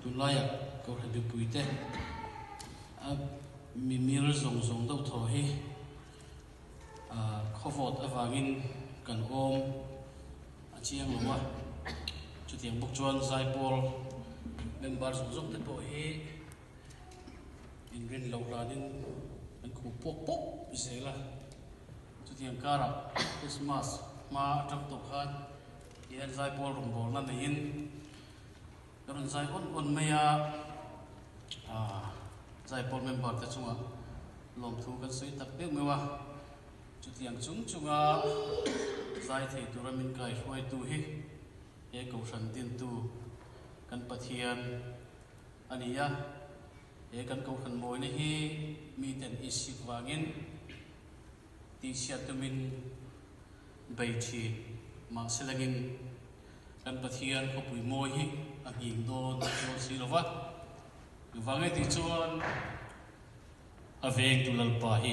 Tunlaiah Kohhran mipuite a mimir zawng zawng deuh thaw hi khawvawt avangin kan awm a chiang lo a. Chutiang bawk chuan Zaipawl member zawng zawng te pawh hi inrin loh hlanin an khuh pawk pawk zel a. Chutiang karah Christmas hma atang tawh khan hian Zaipawl rawngbawlna neiin Ka rawn zai awn awn mai a, Zaipawl member te chungah lawmthu kan sawi tak deuh meuh a, chutiang chung chunga zai thei tura min kaihruaitu hi he Kohhran dintu kan Pathian a ni a, he kan Kohhran mawina hi miten isik vangin tihchhiat tumin bei thin mahselangin Kan Pathian khawpui mawi hi a nghing dawn chuang si lo va, vang e tih chuan a vengtu Lalpa hi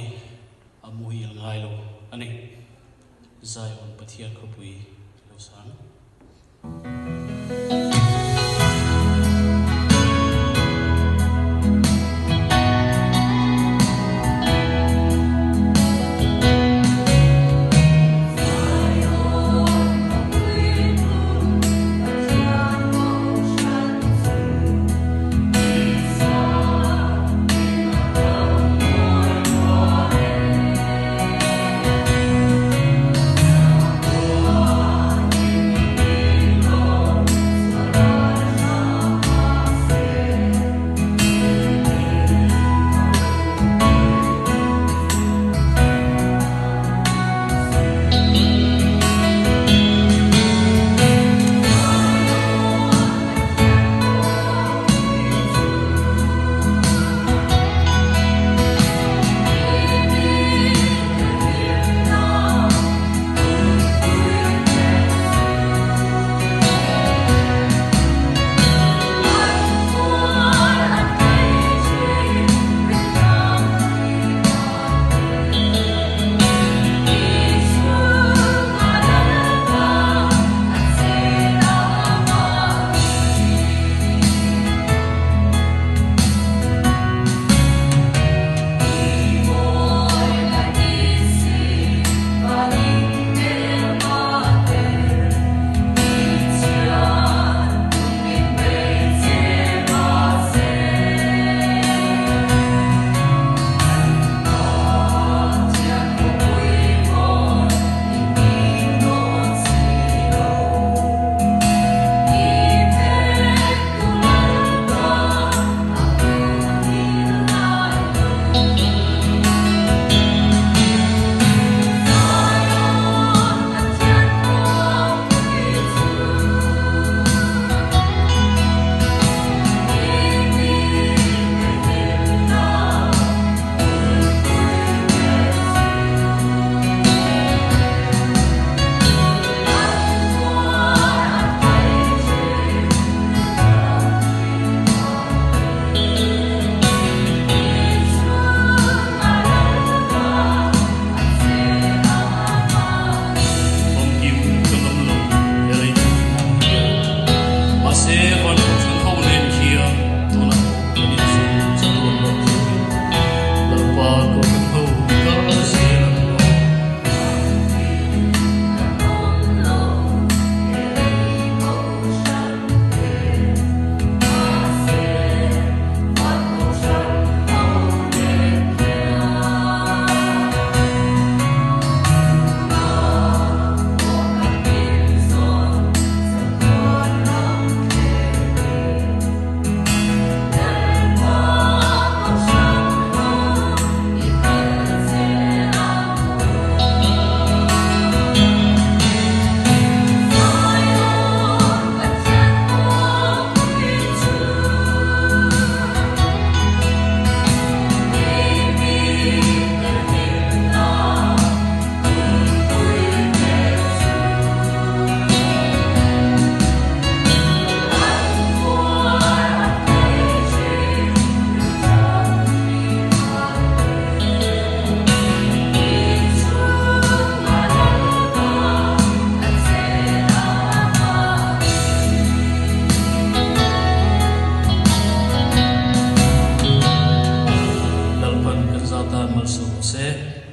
a muhil ngai lo a ni. Zion Pathian khawpui lo sang.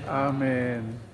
Amen.